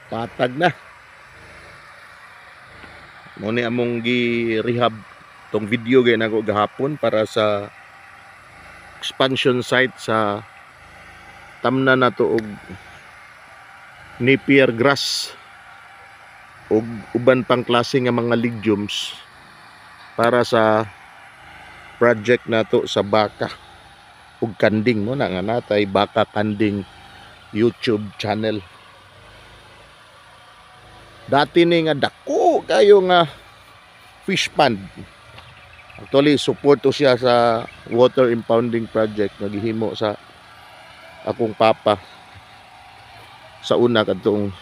Patag na. Mao ni among gi-rehab tong video gay nako gahapon para sa expansion site sa tamna nato og Napier grass ug uban pang klase nga mga legumes para sa project nato sa baka ug kanding. Mo na nga natay Baka Kanding YouTube channel. Dati ni nga dako kayo nga fish pond. Actually, support to siya sa water impounding project nga gihimo sa akong papa sa una, kadtong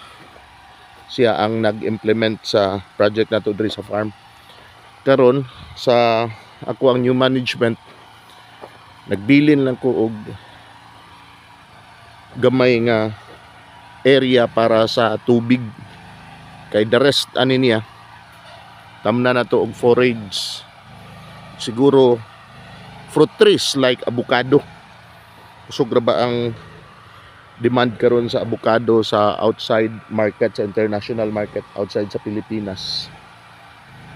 siya ang nag-implement sa project nato diri sa farm. Karon sa ako ang new management, nagbilin lang ko og gamay nga area para sa tubig, kay the rest ani niya tamna na to og forage, siguro fruit trees like avocado. Kusog ra ba ang demand karon sa avocado sa outside market, sa international market outside sa Pilipinas?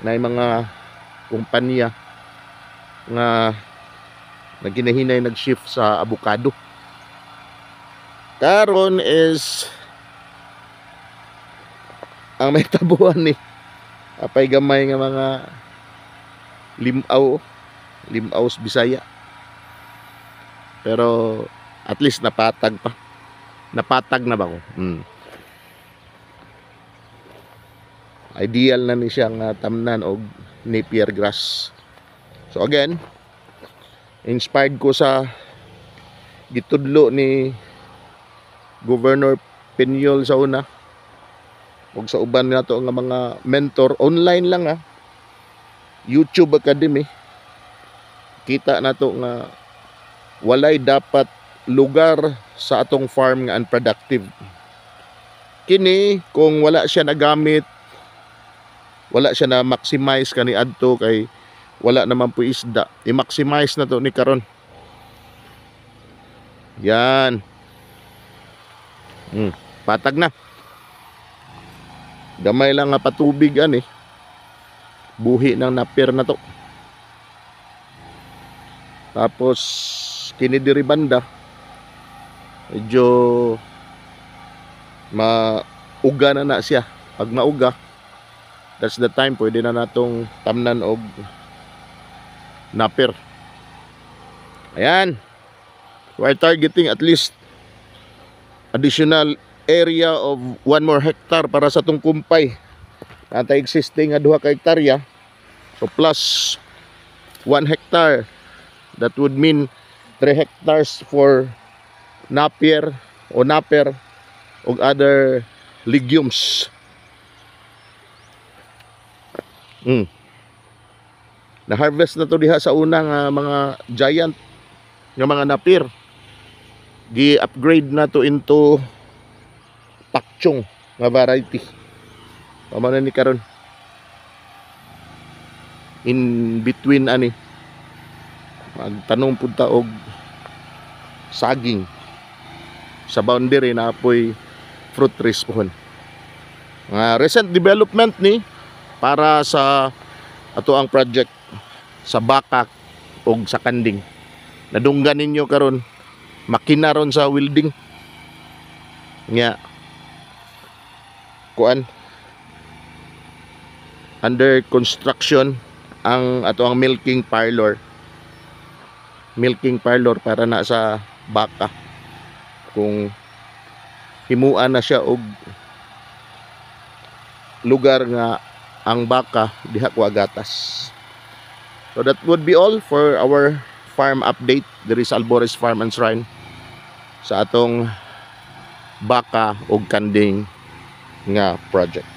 Na mga kumpanya nga nagkinahinay nag-shift sa avocado. Karon is ang may tabuan ni apay gamay nga mga limaw, limaw sa Bisaya, pero at least napatag pa, napatag na ba ko. Ideal na ni siya nga tamnan og Napier grass. So again, inspired ko sa gitudlo ni Governor Piñol sa una ug sa uban nato nga mga mentor online lang, YouTube Academy. Kita nato nga walay dapat lugar sa atong farm nga unproductive. Kini kung wala siya nagamit, wala siya na maximize kani adto kay wala naman po isda, i-maximize na to ni karon. Yan. Patag na. Gamay lang nga patubig ani. Buhi ng napier na to. Tapos kini diri banda medyo mauga na na siya. Pag mauga, that's the time pwede na natong tamnan og napier. Ayan. We're targeting at least additional area of 1 more hectare para sa tong kumpay. Natay existing nga 2 ka hektarya. So plus 1 hectare. That would mean 3 hectares for napier o naper og other legumes. Na-harvest na to diha sa una nga mga giant nga mga napier. Gi-upgrade na to into pakchong nga variety. Pamana ni karon. In between ani magtanom pud ta og saging sa boundary na apoy fruit trees pohon. Nga recent development ni para sa ato ang project sa baka og sa kanding. Nadunggan ninyo karon makina ron sa welding. Nga kuan, under construction ang ato ang milking parlor. Milking parlor para na sa baka, kung himuan na siya og lugar nga ang baka diha kuha gatas. So that would be all for our farm update diri sa Albores Farm and Shrine sa atong baka og kanding nga project.